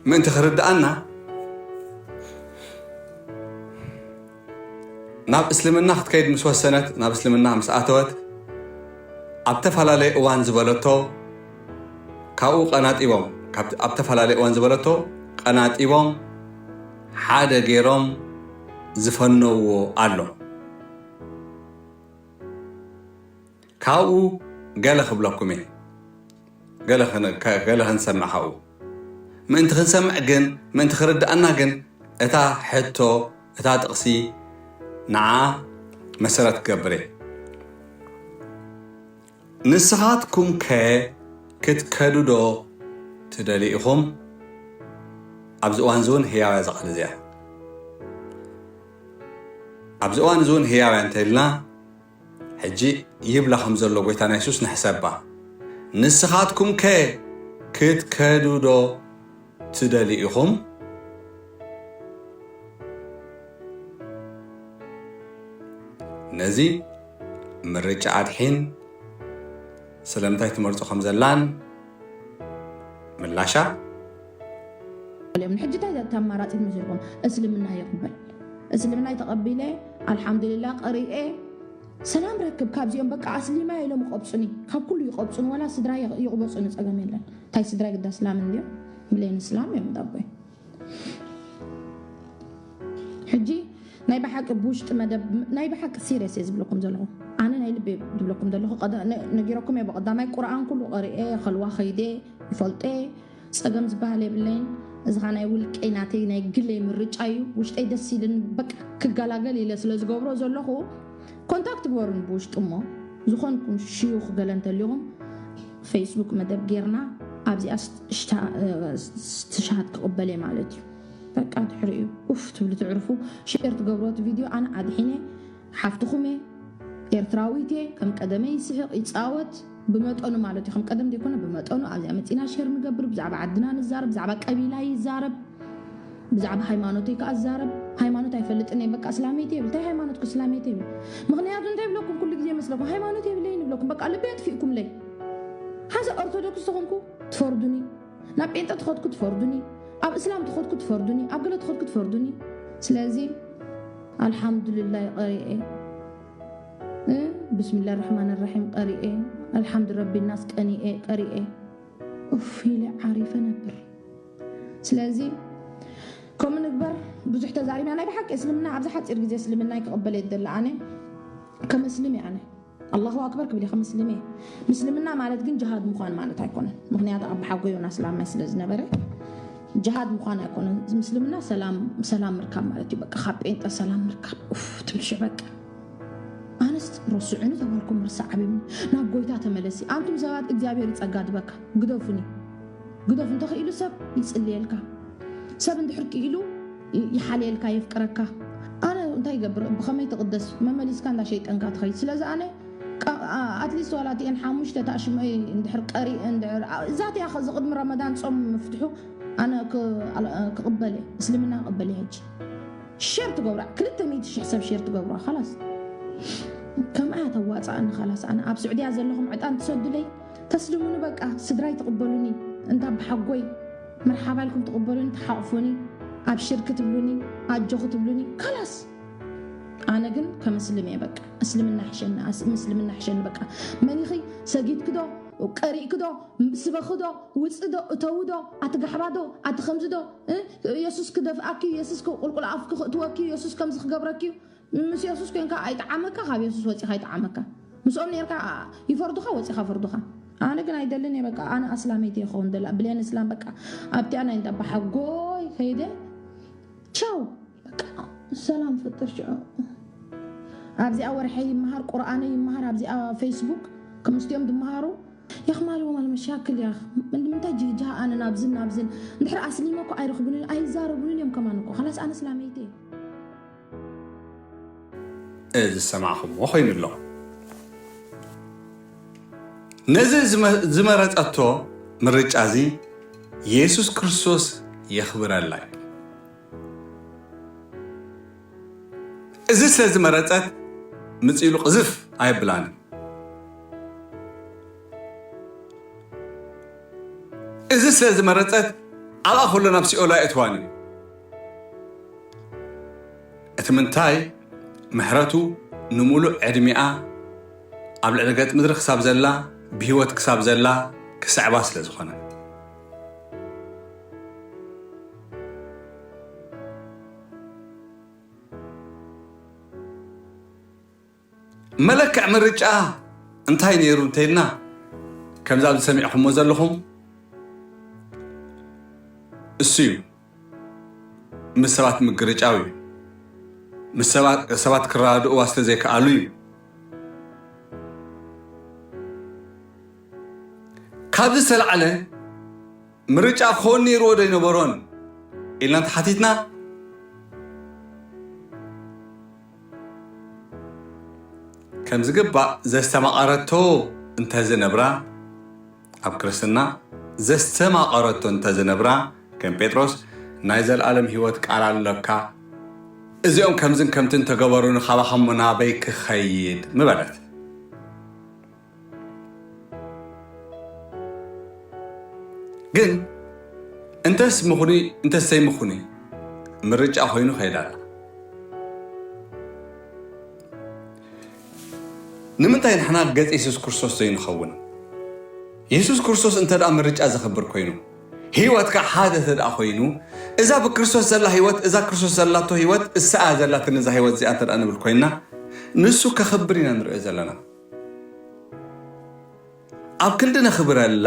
ምእንቲ ክርድኣና ናብ እስልምና ክትከይድ ምስ ወሰነት፣ ናብ እስልምና ምስ ኣተወት፣ ኣብ ተፈላለየ እዋን ዝበለቶ ካብኡ ቀናጢቦም፣ ካብ ኣብ ተፈላለየ እዋን ዝበለቶ ቀናጢቦም ሓደ ገይሮም ዝፈነዎ ኣሎ። ካብኡ ገለ ክብለኩም እየ። ገለ ክን- ከ- ገለ ክንሰምዕ ካብኡ። ምእንቲ ክንሰምዕ ግን፣ ምእንቲ ክርድኣና ግን፣ እታ ሕቶ፣ እታ ጥቕሲ ንዓ መሰረት ክገብር እየ። ንስኻትኩም ከ ክትከዱ ዶ ትደልዩ ኢኹም? ኣብዚ እዋን እዚ እውን ህያው እያ እዛ ቃል እዚኣ። ኣብዚ እዋን እዚ እውን ህያው እያ እንተኢልና፣ ሕጂ ይብላ ከም ዘሎ ጎይታና የሱስ ንሕሰባ። ንስኻትኩም ከ ክትከዱ ዶ ትደልዩ ኢኹም? ነዚ ምርጫ ኣድሒን ስለምንታይ ትመርጾ ከም ዘላን ምላሻ እዮም። ንሕጂ እንታይ ዘ- ኣማራጺ ምስ ኢኹም? እስልምና ይቕበል። እስልምናይ ተቐቢለ፣ ኣልሓምዱሊላ፣ ቀሪኤ፣ ሰላም ረክብ። ካብዚኦም በቃ ኣስሊማ ኢሎም ይቐብጹኒ። ካብ ኩሉ ይቐብጹኒ፣ ዋላ ስድራ ይቕ- ይቕበጹኒ፣ ጸገም የለን። እንታይ ስድራ ግዳ እስላም እንድዮም? ብሌን እስላም እዮም ዳቦይ። ሕጂ ናይ ብሓቂ ብውሽጢ መደብ ናይ ብሓቂ ሲሪየስ እየ ዝብለኩም ዘለኹ። ኣነ ናይ ልበይ ዝብለኩም ዘለኹ ቀደ- ነ- ነጊረኩም እየ። ብቐዳማይ ቁርኣን ኩሉ ቀሪኤ፣ ከልዋ ከይደ ይፈልጠ፣ ጸገም ዝበሃል የብለይን። እዚ ኸዓ ናይ ውልቀይ ናተይ ናይ ግለይ ምርጫ እዩ። ውሽጠይ ደስ ኢልን በቃ ክገላገል ኢለ ስለ ዝገብሮ ዘለኹ ኮንታክት ግበሩን ብውሽጢ እሞ ዝኾንኩም ሽዩኽ ገለ እንተልዩኹም ፌስቡክ መደብ ጌርና ኣብዚኣ ስትሻሃት ክቕበል እየ ማለት እዩ። በቃ ድሕሪኡ ኡፍ ትብሉ ትዕርፉ። ሼር ትገብርዎ እቲ ቪድዮ ኣነ ኣድሒነ ሓፍትኹም እየ። ኤርትራዊት እየ። ከም ቀደመይ ይስሕቕ ይፃወት ብመጠኑ ማለት እዩ። ከም ቀደም ዘይኮነ ብመጠኑ ኣብዚኣ መፂና ሼር ንገብር። ብዛዕባ ዓድና ንዛረብ፣ ብዛዕባ ቀቢላ ይዛረብ፣ ብዛዕባ ሃይማኖተይ ከዓ ዝዛረብ። ሃይማኖት ኣይፈልጥን እየ በቃ እስላመይቲ እየ ብል። እንታይ ሃይማኖትኩ እስላመይቲ እየ ብል። ምክንያቱ እንታይ ብለኩም ኩሉ ግዜ መስለኩም ሃይማኖት የብለይን ይብለኩም። በቃ ልቢ ኣጥፊእኩምለይ። ሓዚ ኦርቶዶክስ ተኾንኩ ትፈርዱኒ፣ ናብ ጴንጠ ተኸድኩ ትፈርዱኒ፣ ኣብ እስላም ተኸድኩ ትፈርዱኒ፣ ኣብ ገለ ተኸድኩ ትፈርዱኒ። ስለዚ ኣልሓምዱልላህ ቀሪኤ እ ብስሚላህ ራሕማን ራሒም ቀሪኤ ኣልሓምዱ ረቢ ናስ ቀኒኤ ቀሪኤ ኡፍ ኢለ ዓሪፈ ነብር። ስለዚ ከምኡ ንግበር። ብዙሕ ተዛሪብና ናይ ብሓቂ እስልምና ኣብዚ ሓፂር ግዜ እስልምና ይክቕበል የደለ ኣነ ከመስልም እየ ኣነ ኣላሁ ኣክበር ክብል እየ ከመስልም እየ። ምስልምና ማለት ግን ጅሃድ ምዃን ማለት ኣይኮነን። ምክንያቱ ኣብ ሓጎ ዮናስ ላማይ ስለ ዝነበረ ጅሃድ ምዃን ኣይኮነን። ምስልምና ሰላም ሰላም ምርካብ ማለት እዩ። በቃ ካብ ጴንጠ ሰላም ምርካብ ኡፍ ትብል ሽዕ በቃ ኣነስ ረስዑኒ ተባልኩም ርሳዕ ዓብም ናብ ጎይታ ተመለሲ። ኣንቱም ሰባት እግዚኣብሔር ይጸጋ ድበካ ግደፉኒ ግደፉ እንተኽኢሉ ሰብ ይጽልየልካ ሰብ እንድሕር ክኢሉ ይሓልየልካ የፍቅረካ ኣነ እንታይ ይገብር ብኸመይ ትቕደስ መመሊስካ እንዳ ሸይጠንካ ትኸይድ ስለዚ ኣነ ኣትሊስት ዋላ እቲአን ሓሙሽተ ታሽመይ እንድሕር ቀሪ እንድሕር እዛት እያ ከዚ ቅድሚ ረመዳን ጾም ምፍትሑ ኣነ ክቕበል እየ እስልምና ክቕበል እየ ሕጂ ሸር ትገብራ ክልተ ሚእቲ ሽሕ ሰብ ሸር ትገብራ ካላስ ከምኣ ተዋፃእኒ ካላስ ኣነ ኣብ ስዑድያ ዘለኹም ዕጣን ትሰዱለይ ተስልሙኒ በቃ ስድራይ ትቕበሉኒ እንታ ብሓጎይ መርሓባ ኢልኩም ትቕበሉኒ ትሓቕፉኒ ኣብ ሽርክ ትብሉኒ ኣጆኹ ትብሉኒ ካላስ ኣነ ግን ከምስልም እየ በቃ እስልምና ሕሸኒ እስልምና ሕሸኒ በቃ መኒኺ ሰጊድክዶ ቀሪእክዶ ስበኽዶ ውፅዶ እተውዶ ኣትጋሕባዶ ኣትኸምዝዶ የሱስ ክደፍኣኪ የሱስ ቁልቁል ኣፍኪ ክእትወኪ የሱስ ከምዚ ክገብረኪ ምስ የሱስ ኮንካ ኣይጠዓመካ ካብ የሱስ ወፂኻ ኣይጠዓመካ ምስኦም ነርካ ይፈርዱኻ ወፂኻ ፈርዱኻ ኣነ ግን ኣይደልን እየ በቃ ኣነ ኣስላመይቲ ይኸውን ደላ ብሌን እስላም በቃ ኣብቲኣ ናይ እንዳባሓጎይ ከይደ ቻው በቃ ሰላም ፈጥር ሽዑ ኣብዚኣ ወርሐ ይመሃር ቁርኣነ ይመሃር ኣብዚኣ ፌስቡክ ከምስቲኦም ዝመሃሩ የኽማልዎም ኣልመሻክል ያ ንምንታይ ጅህጃ ኣነ ናብዝን ናብዝን እንድሕር ኣስሊመ እኮ ኣይረኽቡንን ኣይዛረቡንን እዮም ከማን እኮ ኸላስ ኣነ ስላመይቲ እዚ ዝሰማዕኹምዎ ኮይኑ ኣሎ ነዚ ዝመረጸቶ ምርጫ እዚ የሱስ ክርስቶስ የኽብረላ እዩ እዚ ስለ ዝመረጸት ምጽኢሉ ቅዝፍ ኣየብላን እዚ ስለ ዝመረጸት ኣብኣ ከሎ ናብ ሲኦል ኣይእትዋን እዩ። እቲ ምንታይ ምሕረቱ ንምሉእ ዕድሚኣ ኣብ ልዕሊ ገጽ ምድሪ ክሳብ ዘላ፣ ብህይወት ክሳብ ዘላ ክስዕባ ስለ ዝኾነ። መለክዕ ምርጫ እንታይ ነይሩ እንተይልና፣ ከምዚ ኣብዚ ሰሚዕኹሞ ዘለኹም እሱ እዩ። ምስ ሰባት ምግርጫው እዩ። ምስ ሰባት፣ ሰባት ክረዳድእዋ ስለ ዘይከኣሉ እዩ። ካብዚ ዝተላዕለ ምርጫ ክኸውን ነይርዎ ዶ ኣይነበሮን ኢልና እንተሓቲትና፣ ከም ዝግባእ ዘስተማቐረቶ እንተዝነብራ፣ ኣብ ክርስትና ዘስተማቐረቶ እንተዝነብራ፣ ከም ጴጥሮስ ናይ ዘለኣለም ህይወት ቃል ኣለካ፣ እዚኦም ከምዝን ከምትን ተገበሩኒ፣ ካባኻሞ ናበይ ክኸይድ ምበለት። ግን እንተስ ምኹኒ እንተስ ዘይምኹኒ ምርጫ ኮይኑ ከይዳ ኣላ። ንምንታይ ንሕና ገጽ የሱስ ክርስቶስ ዘይንኸውን? የሱስ ክርስቶስ እንተ ደኣ ምርጫ ዘኽብር ኮይኑ፣ ህይወት ከኣ ሓደ እንተ ደኣ ኮይኑ፣ እዛ ብክርስቶስ ዘላ ህይወት፣ እዛ ክርስቶስ ዘላቶ ህይወት፣ እሳ እያ ዘላትኒ እዛ ህይወት እዚኣ እንተ ደኣ ንብል ኮይንና፣ ንሱ ከኽብር ኢና ንርእዮ ዘለና። ኣብ ክንዲ ነኽብረላ፣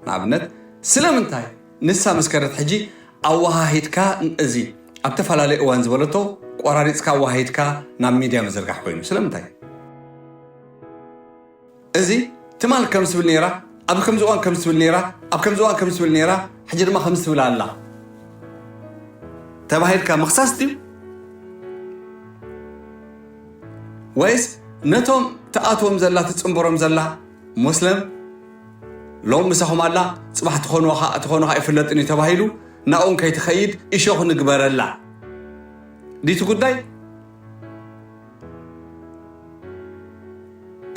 ንኣብነት፣ ስለምንታይ ንሳ ምስ ከደት ሕጂ ኣወሃሂድካ እዚ ኣብ ተፈላለየ እዋን ዝበለቶ ቆራሪጽካ ኣወሃሂድካ ናብ ሚድያ ምዝርጋሕ ኮይኑ? ስለምንታይ? እዚ ትማል ከም ትብል ነይራ፣ ኣብ ከምዚ እዋን ከም ትብል ነይራ፣ ኣብ ከምዚ እዋን ከም ትብል ነይራ፣ ሕጂ ድማ ከም ትብል ኣላ ተባሂልካ ምኽሳስ ድዩ? ወይስ ነቶም ትኣትዎም ዘላ፣ ትጽንበሮም ዘላ ሞስለም ሎም ምሳኹም ኣላ፣ ጽባሕ ትኾንዋ ኸኣ፣ ትኾኑ ኸኣ ይፍለጥን እዩ ተባሂሉ፣ ናብኦም ከይትኸይድ እሾኽ ንግበረላ ድዩ እቲ ጉዳይ?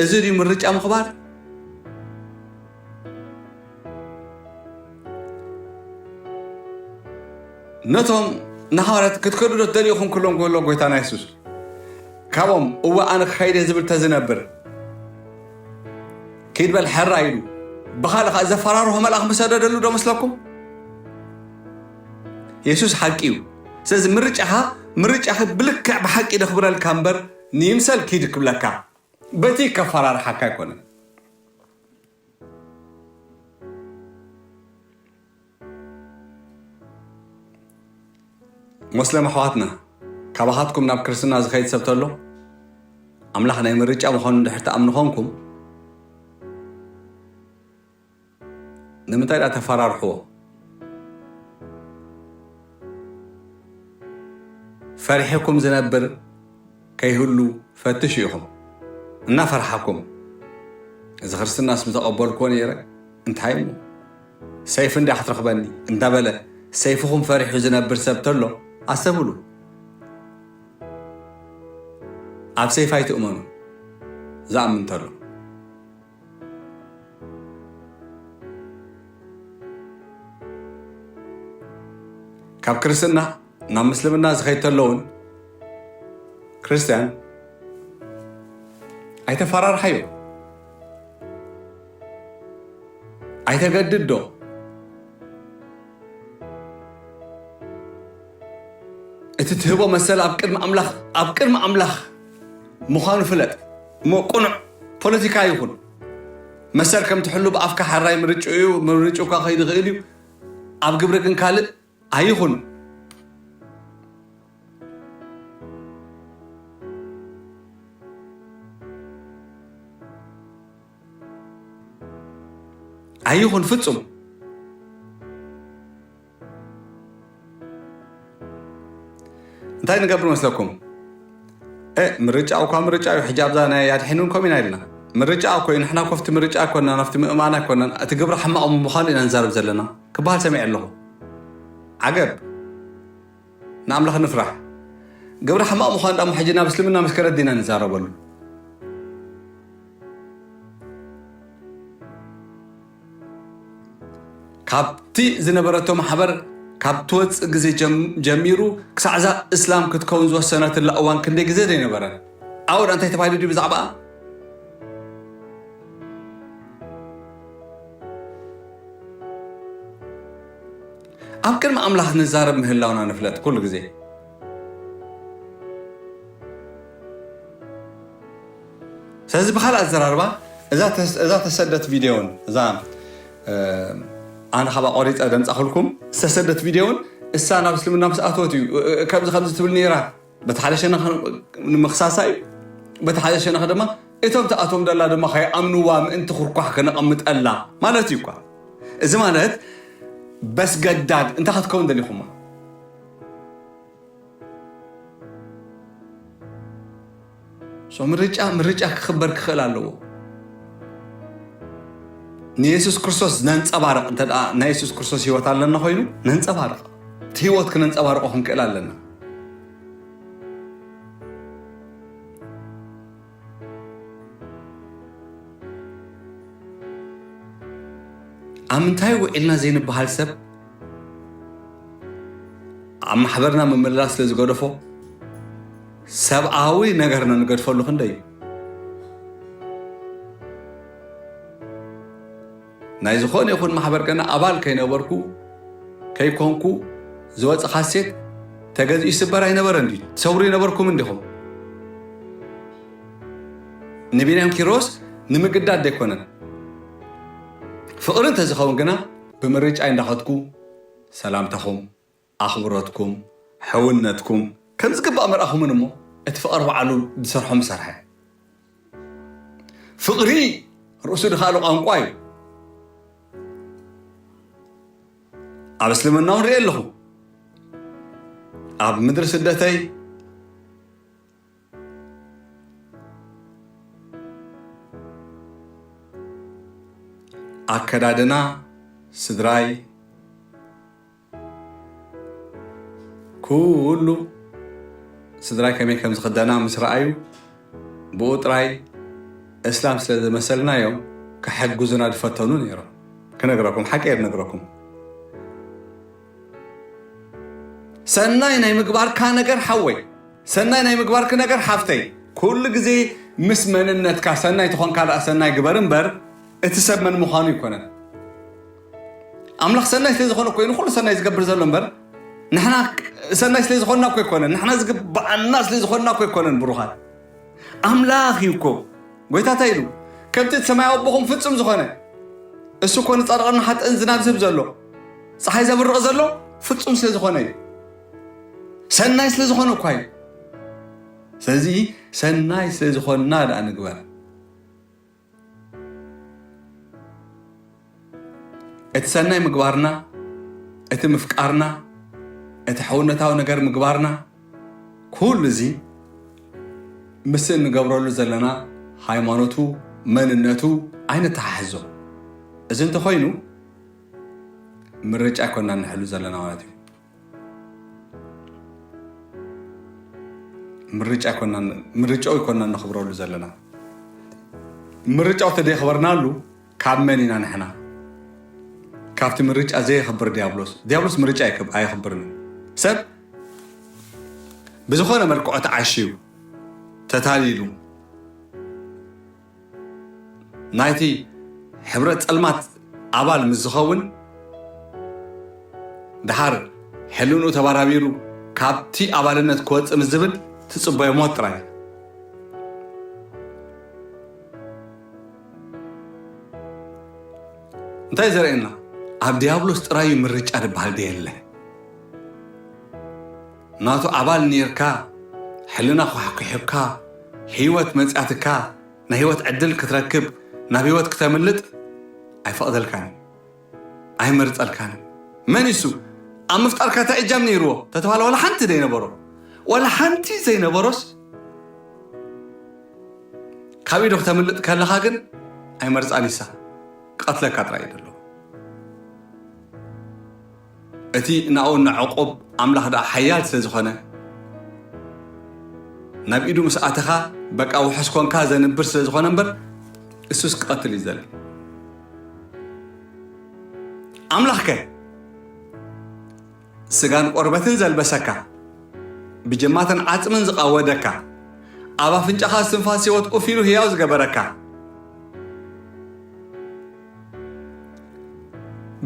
እዚ ድዩ ምርጫ ምኽባር? ነቶም ንሃዋርያት ክትከዱ ዶ ትደልዩ ኢኹም ክብሎም ከሎ ጎይታና የሱስ፣ ካብኦም እወ ኣነ ክኸይድ እየ ዝብል ተዝነብር፣ ኪድ በል ሕራይ ኢሉ ብኻልእ ኸኣ ዘፈራርሆ መልኣኽ ምሰደደሉ ዶ መስለኩም? የሱስ ሓቂ እዩ። ስለዚ ምርጫኻ፣ ምርጫኺ ብልክዕ ብሓቂ ደኽብረልካ እምበር ንይምሰል ኪድ ክብለካ በቲ ከፈራርሓካ ኣይኮነን። ሞስለም ኣሕዋትና፣ ካባኻትኩም ናብ ክርስትና ዝኸይድ ሰብ ተሎ፣ ኣምላኽ ናይ ምርጫ ምዃኑ እንድሕር ትኣምኑ ኾንኩም፣ ንምንታይ ደኣ ተፈራርሕዎ? ፈሪሕኩም ዝነብር ከይህሉ ፈትሹ ኢኹም። እናፈርሓኩም፣ እዚ ክርስትናስ ምተቐበልኩዎ ነይረ፣ እንታይ እሞ ሰይፊ እንድያ ክትረኽበኒ እንዳበለ፣ ሰይፍኹም ፈሪሑ ዝነብር ሰብ ተሎ ኣስተብህሉ። ኣብ ሰይፊ ኣይትእመኑ፣ ዝኣምን ተሎ። ካብ ክርስትና ናብ ምስልምና ዝኸይድ ተሎ እውን ክርስትያን ኣይተፈራርሓዮ፣ ኣይተገድዶ። እቲ ትህቦ መሰል ኣብ ቅድሚ ኣምላኽ፣ ኣብ ቅድሚ ኣምላኽ ምዃኑ ፍለጥ። እሞ ቅኑዕ ፖለቲካ ይኹን መሰል ከም ትሕሉ ብኣፍካ ሓራይ ምርጭኡ እዩ፣ ምርጭኡ እኳ ከይድ ይኽእል እዩ፣ ኣብ ግብሪ ግን ካልእ ኣይኹን። ኣይኹን ፍጹም። እንታይ ንገብር መስለኩም? እ፣ ምርጫ እኳ ምርጫ እዩ። ሕጂ ኣብዛ ናይ ኣድሒኑን ከምኡ ኢና ኢልና። ምርጫ እኮ እዩ። ንሕና ኮፍቲ ምርጫ ኣይኮንናን፣ ኣብቲ ምእማን ኣይኮንናን። እቲ ግብሪ ሕማቕ ምዃኑ ኢና ንዛረብ ዘለና ክበሃል ሰሚዐ ኣለኹ። ዓገብ። ንኣምላኽ ንፍራሕ። ግብሪ ሕማቕ ምዃኑ ደሞ ሕጂ ናብ እስልምና ምስ ከደት ዲና ንዛረበሉ። ካብቲ ዝነበረቶ ማሕበር ካብ ትወፅእ ግዜ ጀም- ጀሚሩ ክሳዕ እዛ እስላም ክትከውን ዝወሰነትላ እዋን ክንደይ ግዜ ዘይነበረን? ኣብኡ እንታይ ተባሂሉ ድዩ ብዛዕባኣ? ኣብ ቅድሚ ኣምላኽ ንዛረብ ምህላውና ንፍለጥ ኩሉ ግዜ። ስለዚ ብኻልእ ኣዘራርባ እዛ ተስ- እዛ ተሰደት ቪድዮን እዛ እ፣ ኣነ ካብኣ ቆሪፀ ደምፃኹልኩም ዝተሰደት ቪድዮን እሳ ናብ እስልምና ምስ ኣተወት እዩ እ፣ እ፣ ከምዚ ከምዚ ትብል ነይራ። በቲ ሓደ ሸነኽ ንምኽሳሳ እዩ፣ በቲ ሓደ ሸነኽ ድማ እቶም ትኣቶም ደላ ድማ ከይኣምንዋ ምእንቲ ኩርኳሕ ከነቐምጠላ ማለት እዩ እኳ። እዚ ማለት በስገዳድ እንታይ ክትከውን ደሊኹማ? ሶ ምርጫ ምርጫ ክኽበር ክኽእል ኣለዎ። ንየሱስ ክርስቶስ ነንፀባርቕ እንተ ደኣ ናይ የሱስ ክርስቶስ ህይወት ኣለና ኮይኑ ነንፀባርቕ፣ እቲ ህይወት ክነንፀባርቆ ክንክእል ኣለና። ኣብ ምንታይ ውዒልና ዘይንበሃል ሰብ ኣብ ማሕበርና ምምልላስ ስለ ዝገደፎ ሰብኣዊ ነገርና ንገድፈሉ ክንደይ እዩ። ናይ ዝኾነ ይኹን ማሕበር ገና ኣባል ከይነበርኩ ከይኮንኩ ዝወፀ ካሴት ተገዚኡ ይስበር ኣይነበረን ድዩ? ትሰብሩ ይነበርኩም እንዲኹም። ንቢንያም ኪሮስ ንምግዳድ ደይኮነን። ፍቕሪ እንተዝኸውን ግና ብምርጫይ እንዳኸድኩ ሰላምታኹም፣ ኣኽብሮትኩም፣ ሕውነትኩም ከም ዝግባእ መርኣኹምን እሞ እቲ ፍቕሪ ባዕሉ ዝሰርሖ ምሰርሐ። ፍቕሪ ርእሱ ድኻሉ ቋንቋ እዩ። ኣብ እስልምና እውን ሪኤ ኣለኹ። ኣብ ምድሪ ስደተይ ኣከዳድና ስድራይ ኩሉ ስድራይ ከመይ ከም ዝኽደና ምስ ረኣዩ ብኡ ጥራይ እስላም ስለ ዝመሰልናዮም ክሕግዙና ዝፈተኑ ነይሮም። ክነግረኩም ሓቂ እየ ዝነግረኩም። ሰናይ ናይ ምግባርካ ነገር ሓወይ፣ ሰናይ ናይ ምግባርክ ነገር ሓፍተይ፣ ኩሉ ግዜ ምስ መንነትካ ሰናይ ትኾንካ ደኣ ሰናይ ግበር እምበር እቲ ሰብ መን ምዃኑ ኣይኮነን። ኣምላኽ ሰናይ ስለ ዝኾነ እኮ እዩ ንኹሉ ሰናይ ዝገብር ዘሎ እምበር ንሕና ሰናይ ስለ ዝኾንና እኮ ኣይኮነን፣ ንሕና ዝግብኣና ስለ ዝኾንና እኮ ኣይኮነን። ብሩኻት ኣምላኽ እዩ እኮ። ጎይታ እንታይ ኢሉ? ከምቲ እቲ ሰማያዊ ኣቦኹም ፍጹም ዝኾነ እሱ እኮ ንጻድቓን ንሓጥእን ዝናብ ዝህብ ዘሎ፣ ጸሓይ ዘብርቕ ዘሎ ፍጹም ስለ ዝኾነ እዩ። ሰናይ ስለ ዝኾነ እኳ እዩ። ስለዚ ሰናይ ስለ ዝኾንና ደኣ ንግበር። እቲ ሰናይ ምግባርና፣ እቲ ምፍቃርና፣ እቲ ሕውነታዊ ነገር ምግባርና፣ ኩሉ እዚ ምስ እንገብረሉ ዘለና ሃይማኖቱ፣ መንነቱ ኣይነተሓሕዞ። እዚ እንተኾይኑ ምርጫ ኣይኮናን ንሕሉ ዘለና ማለት እዩ። ምርጫ ኣይኮናን፣ ምርጫኡ ኣይኮናን ነኽብረሉ ዘለና። ምርጫኡ ተደይኽበርናሉ ካብ መን ኢና ንሕና? ካብቲ ምርጫ ዘየኽብር ዲያብሎስ። ዲያብሎስ ምርጫ ኣይክብ-፣ ኣየኽብርን እዩ። ሰብ ብዝኾነ መልክዑ ተዓሽዩ፣ ተታሊሉ፣ ናይቲ ሕብረት ጸልማት ኣባል ምስ ዝኸውን፣ ደሓር ሕልንኡ ተባራቢሩ ካብቲ ኣባልነት ክወጽእ ምስ ዝብል ትጽበዮ ሞት ጥራይ። እንታይ ዘርእየና? ኣብ ዲያብሎስ ጥራይ እዩ ምርጫ ዝበሃል ደየለ። ናቱ ኣባል ነይርካ፣ ሕልና ኳሕኲሑካ፣ ህይወት መጽያትካ፣ ናይ ህይወት ዕድል ክትረክብ፣ ናብ ህይወት ክተምልጥ ኣይፈቕደልካን፣ ኣይመርጸልካን። መን እሱ? ኣብ ምፍጣርካ እንታይ እጃም ነይርዎ? ተተባለ ዋላ ሓንቲ ዘይነበሮ። ዋላ ሓንቲ ዘይነበሮስ ካብ ኢዱ ክተምልጥ ከለኻ ግን ኣይመርጻን ይሳ። ቀትለካ ጥራይ እዩ ዘሎ። እቲ ናኡ ንዕቁብ ኣምላኽ ደኣ ሓያል ስለ ዝኾነ፣ ናብ ኢዱ ምስ ኣተኻ በቃ ውሑስ ኮንካ ዘንብር ስለ ዝኾነ እምበር፣ እሱስ ክቐትል እዩ ዝደሊ። ኣምላኽከ? ስጋን ቆርበትን ዘልበሰካ፣ ብጀማትን ዓጽምን ዝቐወደካ፣ ኣብ ኣፍንጫኻ እስትንፋስ ህይወት ኡፍ ኢሉ ህያው ዝገበረካ፣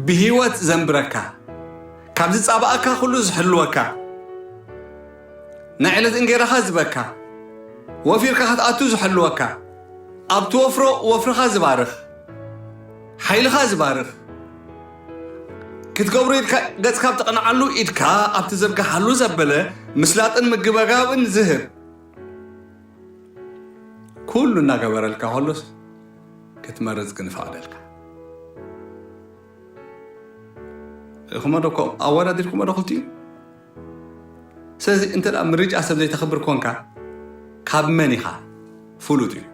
ብህይወት ዘንብረካ፣ ካብ ዝጻባኣካ ኩሉ ዝሕልወካ፣ ናይ ዕለት እንጌራኻ ዝበካ፣ ወፊርካ ክትኣቱ ዝሕልወካ፣ ኣብ ትወፍሮ ወፍርኻ ዝባርኽ፣ ሓይልኻ ዝባርኽ፣ ክትገብሮ ኢድካ ገጽካ ኣብ ትቕንዓሉ ኢድካ ኣብ ትዝርግሓሉ ዘበለ ምስላጥን ምግበጋብን ዝህብ፣ ኩሉ እናገበረልካ ከሎስ ክትመርጽ ግን ይፈቕደልካ። ርኢኹሞ ዶ? እኮ ኣወዳዲርኩሞ ዶ ክልቲኡ? ስለዚ እንተ ደኣ ምርጫ ሰብ ዘይተኽብር ኮንካ፣ ካብ መን ኢኻ? ፍሉጥ እዩ።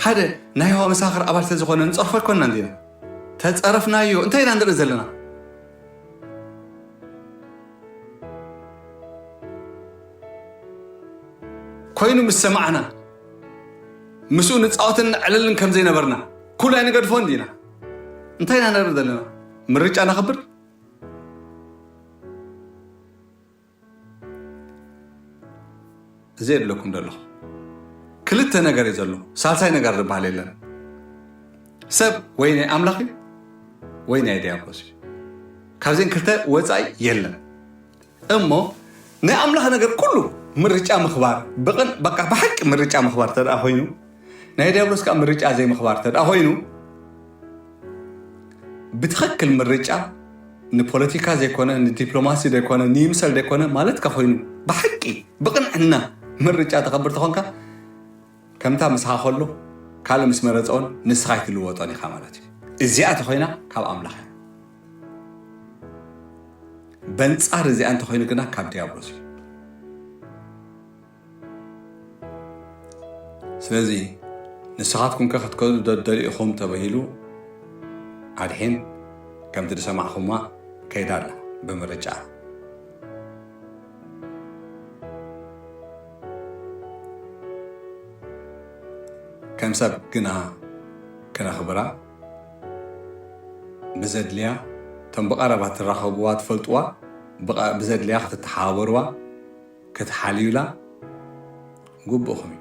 ሓደ ናይ የሆዋ መሰኻኽር ኣባል ስለ ዝኾነ ንጸርፎ ኣይኮንና እንዲና። ተጸረፍናዮ። እንታይ ኢና ንርኢ ዘለና? ኮይኑ ምስ ሰማዕና፣ ምስኡ ንጻወትን ንዕልልን ከም ዘይነበርና፣ ኩሉ ኣይንገድፎ እንዲና። እንታይ ኢና ንርኢ ዘለና? ምርጫ ነኽብር? እዚ የድለኩም ዘለኹ። ክልተ ነገር እዩ ዘሎ። ሳልሳይ ነገር ዝበሃል የለን። ሰብ ወይ ናይ ኣምላኽ እዩ፣ ወይ ናይ ዲያብሎስ እዩ። ካብዘን ክልተ ወጻኢ የለን። እሞ ናይ ኣምላኽ ነገር ኩሉ ምርጫ ምኽባር፣ ብቕን-፣ በቃ ብሓቂ ምርጫ ምኽባር ተደኣ ኮይኑ፣ ናይ ዲያብሎስ ከኣ ምርጫ ዘይምኽባር ተደኣ ኮይኑ፣ ብትኽክል ምርጫ ንፖለቲካ ዘይኮነ፣ ንዲፕሎማሲ ዘይኮነ፣ ንይምሰል ዘይኮነ ማለትካ ኮይኑ፣ ብሓቂ ብቕንዕና ምርጫ ተኸብር ተኾንካ፣ ከምታ ምሳኻ ከሎ ካልእ ምስ መረጸውን ንስኻ ኣይትልወጦን ኢኻ ማለት እዩ። እዚኣ ተኾይና ካብ ኣምላኽ እያ። በንጻር እዚኣ እንተኾይኑ ግና ካብ ዲያብሎስ እዩ። ስለዚ ንስኻትኩም ከ ክትከዱ ዶ ትደልዩ ኢኹም ተባሂሉ፣ ኣድሒን ከምቲ ዝሰማዕኹማ ከይዳ ኣላ ብምርጫ። ከም ሰብ ግና ክነኽብራ ብዘድልያ፣ እቶም ብቐረባ ትራኸብዋ፣ ትፈልጥዋ፣ ብቐ-፣ ብዘድልያ ክትተሓባበርዋ፣ ክትሓልዩላ ግቡእኹም እዩ።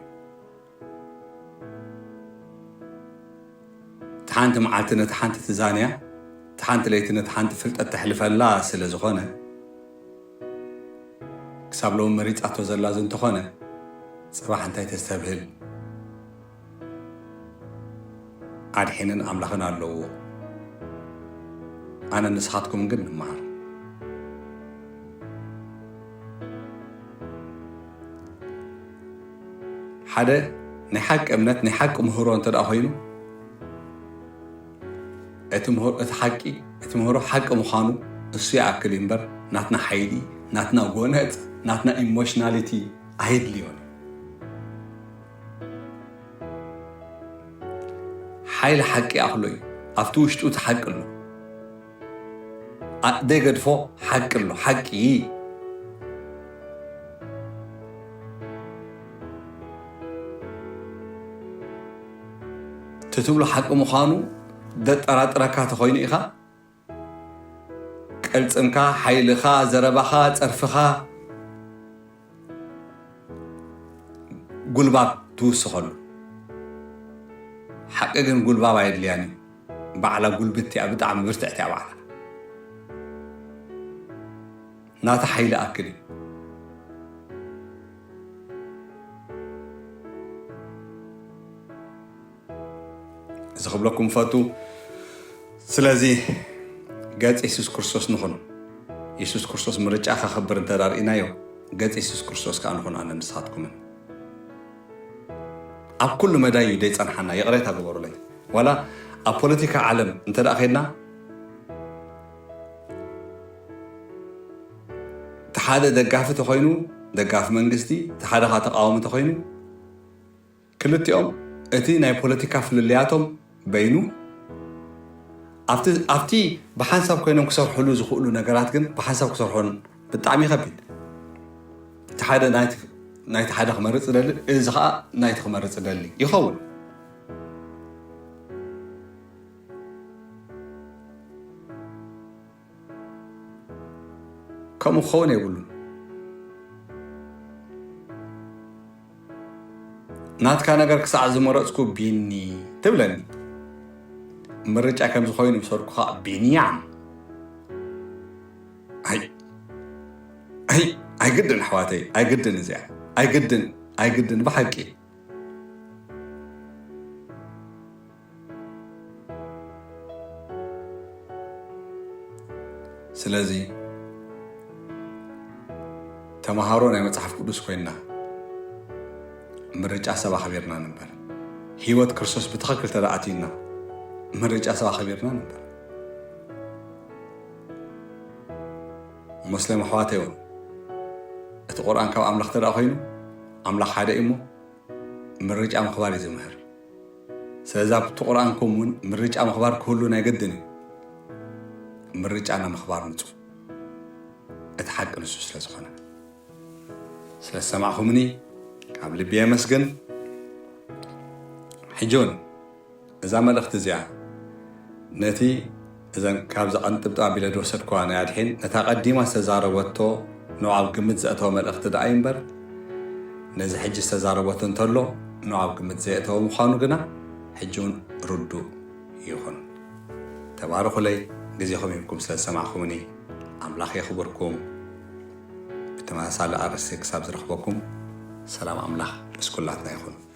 እቲ ሓንቲ መዓልቲ ነቲ ሓንቲ ትዛንያ፣ እቲ ሓንቲ ለይቲ ነቲ ሓንቲ ፍልጠት ተሕልፈላ ስለ ዝኾነ፣ ክሳብ ሎሚ መሪጻቶ ዘላ እዚ እንተኾነ፣ ጽባሕ እንታይ ተስተብህል? ኣድሒንን ኣምላኽን ኣለዎ። ኣነ ንስኻትኩም ግን ንመሃር። ሓደ ናይ ሓቂ እምነት፣ ናይ ሓቂ ምህሮ እንተ ደኣ ኮይኑ፣ እቲ ምህሮ፣ እቲ ሓቂ፣ እቲ ምህሮ ሓቂ ምዃኑ እሱ ይኣክል እዩ እምበር፣ ናትና ሓይሊ፣ ናትና ጎነጽ፣ ናትና ኢሞሽናሊቲ ኣየድልዮን እዩ። ሓይሊ ሓቂ ይኣኽሎ እዩ። ኣብቲ ውሽጡ እቲ ሓቂ ኣሎ። ኣ-፣ ዘይገድፎ ሓቂ ኣሎ። ሓቂ። እቲ ትብሎ ሓቂ ምዃኑ ዘጠራጥረካ ተኾይኑ ኢኻ፣ ቅልጽምካ፣ ሓይልኻ፣ ዘረባኻ፣ ጸርፍኻ፣ ጉልባብ ትውስኸሉ። ሓቂ ግን ጉልባብ ኣየድልያን እዩ። ባዕላ ጉልብቲ እያ፣ ብጣዕሚ ብርትዕቲ እያ ባዕላ። ናታ ሓይሊ ኣክል እዩ። እዚ ክብለኩም ፈቱ። ስለዚ ገጽ የሱስ ክርስቶስ ንኹን። የሱስ ክርስቶስ ምርጫ ከኽብር እንተ ዳርኢናዮ፣ ገጽ የሱስ ክርስቶስ ከኣ ንኹን ኣነ ንስኻትኩምን። ኣብ ኩሉ መዳይ እዩ ዘይጸንሓና፣ ይቕሬታ ግበሩለይ። ዋላ ኣብ ፖለቲካ ዓለም እንተ ደኣ ኸድና፣ እቲ ሓደ ደጋፊ ተኾይኑ፣ ደጋፊ መንግስቲ፣ እቲ ሓደ ኸኣ ተቃዋሚ ተኾይኑ፣ ክልቲኦም እቲ ናይ ፖለቲካ ፍልልያቶም በይኑ፣ ኣብቲ፣ ኣብቲ ብሓንሳብ ኮይኖም ክሰርሑሉ ዝኽእሉ ነገራት ግን ብሓንሳብ ክሰርሑን ብጣዕሚ ይኸቢድ። እቲ ሓደ ናይቲ፣ ናይቲ ሓደ ክመርጽ ይደሊ፣ እዚ ኸኣ ናይቲ ክመርጽ ይደሊ ይኸውን። ከምኡ ክኸውን የብሉን። ናትካ ነገር ክሳዕ ዝመረጽኩ ቢኒ ትብለኒ። ምርጫ ከም ዝኾይኑ ምሰርኩኻ ቢንያም። ኣይ፣ ኣይ፣ ኣይግድን ኣሕዋተይ፣ ኣይግድን እዚኣ። ኣይግድን፣ ኣይግድን ብሓቂ። ስለዚ ተምሃሮ ናይ መጽሓፍ ቅዱስ ኮይንና ምርጫ ሰብ ኣኽቢርና ንበር። ህይወት ክርስቶስ ብትኽክል ተደኣትዩና ምርጫ ሰብ ኣኽቢርና ንበር። ሙስሊም ኣሕዋተይ እውን እቲ ቁርኣን ካብ ኣምላኽ ተደኣ ኮይኑ ኣምላኽ ሓደ እዩ እሞ ምርጫ ምኽባር እዩ ዝምህር። ስለዚ ኣብቲ ቁርኣንኩም እውን ምርጫ ምኽባር ክህሉ ናይ ግድን እዩ። ምርጫና ምኽባር ምፁ። እቲ ሓቂ ንሱ ስለ ዝኾነ። ስለ ዝሰማዕኹምኒ ካብ ልቢ የመስግን። ሕጂ እውን እዛ መልእኽቲ እዚኣ ነቲ እዘን ካብዛ ቀንጥብጣብ ኣቢለ ዝወሰድኩዋ ናይ ኣድሒን ነታ ቀዲማ ዝተዛረበቶ ንዑ ኣብ ግምት ዘእተወ መልእኽቲ ደኣ እዩ እምበር ነዚ ሕጂ ዝተዛረበቶ እንተሎ ንዑ ኣብ ግምት ዘየእተወ ምዃኑ ግና ሕጂ እውን ርዱእ ይኹን። ተባረኹለይ፣ ግዜኹም ሂብኩም ስለ ዝሰማዕኹምኒ ኣምላኽ የኽብርኩም። ብተመሳሳሊ ኣርእስቲ ክሳብ ዝረኽበኩም ሰላም ኣምላኽ ምስ ኩላትና ይኹን።